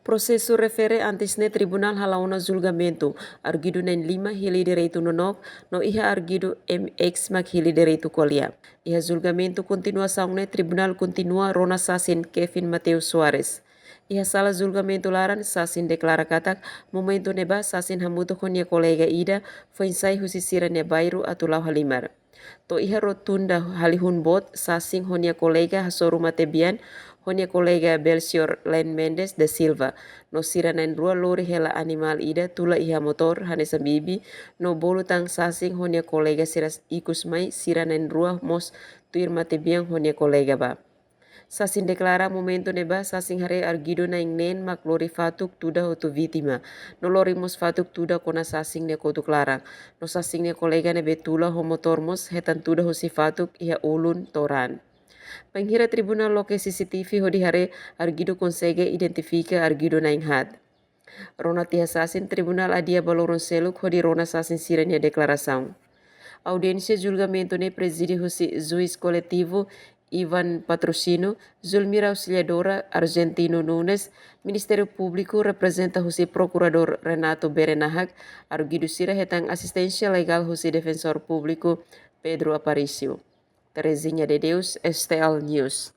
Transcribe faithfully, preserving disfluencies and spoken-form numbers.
Prosesu refere antes ne'e tribunál hala'o ona julgamentu, arguidu na'in-lima hili direitu nonook, no iha arguidu M X mak hili direitu ko'alia. Iha julgamentu kontinuasaun ne'e tribunál kontinua rona sasin Kevin Mateus Soares. Iha sala julgamentu laran, sasin deklara katak momentu ne'ebá sasin hamutuk ho nia kolega ida foin sai husi sira-nia bairru atu la'o halimar. To'o iha rotunda Halihun Boot, sasin ho nia kolega hasoru matebian ho nia kolega Belchior Len Mendes da Silva, no sira na'in-rua lori hela animál ida tula iha motór hanesan bibi, no bolu tan sasin ho nia kolega sira ikus mai, sira na'in-rua mós tuir matebian ho nia kolega ba. Sasin deklara momentu ne'ebá sasin haree arguidu na'in-neen mak lori fatuk tuda hotu vítima, no lori mós fatuk tuda kona sasin nia kotuk laran. No sasin nia kolega ne'ebé tula ho motór mós hetan tuda husi fatuk iha ulun to'o raan. Bainhira tribunál loke C C T V hodi haree, arguidu konsege identifika arguidu na'in-haat. Rona tiha sasin, tribunál adia ba loron seluk hodi rona sasin sira-nia deklarasaun. Audiénsia julgamentu ne'e prezide husi juís koletivu Ivan Patrocínio, Zulmira Auxiliadora, Argentino Nunes, Ministériu Públiku reprezenta husi Prokuradór Renato Berenahak, arguidu sira hetan asisténsia legál husi Defensór Públiku Pedro Aparício. Terezinha de Deus, S T L News.